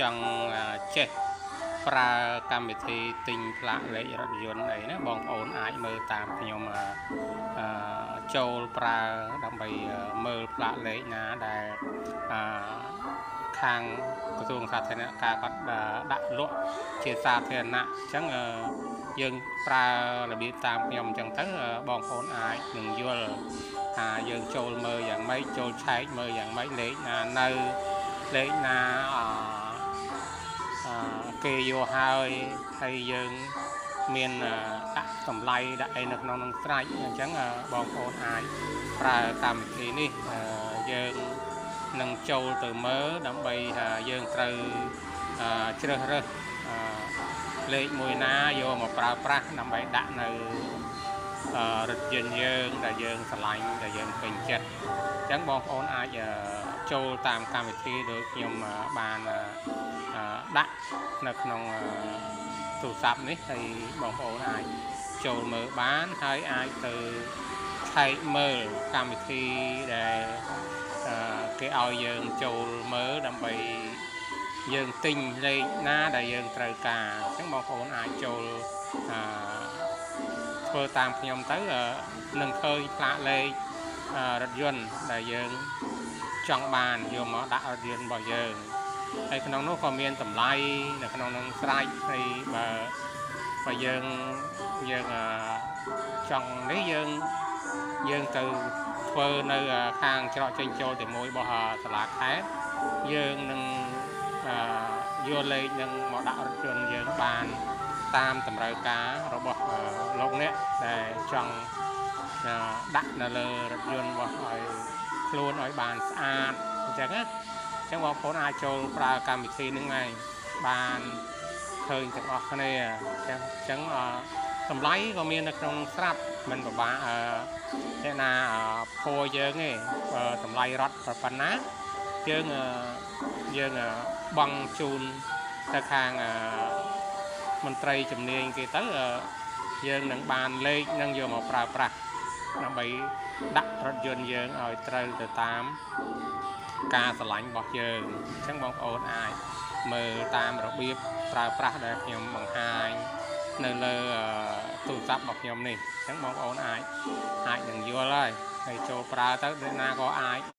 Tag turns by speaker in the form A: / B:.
A: ចង់ចេះប្រើកម្មវិធីទិញផ្លាកលេខរថយន្តអីណាបងប្អូនអាចមើលតាមខ្ញុំអឺចូលប្រើដើម្បីមើលផ្លាកលេខណាដែលអឺខាងក្រសួងសាធារណការគាត់ដាក់លក់ជាសាធារណៈអញ្ចឹងយើងប្រើរបៀបតាមខ្ញុំអញ្ចឹងទៅបងប្អូនអាចនឹងយល់ថាយើងចូលមើលយ៉ាងម៉េចចូលឆែកមើលយ៉ាងម៉េចលេខណានៅលេខណាអគេយកហើយហើយយើងមានដាក់តម្លៃដាក់អីនៅក្នុងនឹងស្រេចអញ្ចឹងបងប្អូនអាចប្រើកម្មវិធីនេះយើងនឹងចូលទៅមើលដើម្បីយើងត្រូវជ្រើសរើសលេខមួយណាយកមកប្រើប្រាស់ដើម្បីដាក់នៅរថយន្តយើងដែលយើងស្រឡាញ់ដែលយើងពេញចិត្តអញ្ចឹងបងប្អូនអាចចូលតាមកម្មវិធីដោយខ្ញុំបានដាក់នៅក្នុងទូរស័ព្ទនេះហើយបងប្អូនអាចចូលមើលបានហើយអាចទៅឆែកមើលកម្មវិធីដែលគេឲ្យយើងចូលមើលដើម្បីយើងទិញលេខណាដែលយើងត្រូវការអញ្ចឹងបងប្អូនអាចចូលអឺធ្វើតាមខ្ញុំទៅនឹងឃើញផ្លាកលេខរថយន្តដែលយើងចង់បានយកមកដាក់រថយន្តរបស់យើងហើយក្នុងនោះក៏មានតម្លៃនៅក្នុងនឹងស្រេចហើយបើបើយើងយើងចង់នេះយើងយើងទៅធ្វើនៅខាងច្រកចេញចូលទី1របស់សាលាខេត្តយើងនឹងយកលេខនឹងមកដាក់រថយន្តយើងបានតាមតម្រូវការរបស់លោកអ្នកដែលចង់ដាក់នៅលើរថយន្តរបស់ឲ្យខ្លួនឲ្យបានស្អាតអញ្ចឹងណាអញ្ចឹងបងប្អូនអាចចូលប្រើកម្មវិធីនឹងឯងបានឃើញទាំងអស់គ្នាអញ្ចឹងអញ្ចឹងតម្លៃក៏មាននៅក្នុងស្រាប់មិនពិបាកអ្នកណាភ័រយើងទេតម្លៃរត់ប៉ុណ្ណាយើងយើងបង់ជូនទៅខាងមន្ត្រីជំនាញគេទៅយើងនឹងបានលេខនឹងយកមកប្រើប្រាស់ដើម្បីដាក់រថយន្តយើងឲ្យត្រូវទៅតាមការស្រឡាញ់របស់យើងអញ្ចឹងបងប្អូនអាចមើលតាមរបៀបប្រើប្រាស់ដែលខ្ញុំបង្ហាញនៅលើទូរស័ព្ទរបស់ខ្ញុំនេះអញ្ចឹងបងប្អូនអាចអាចនឹងយល់ហើយហើយចូលប្រើទៅអ្នកណាក៏អាច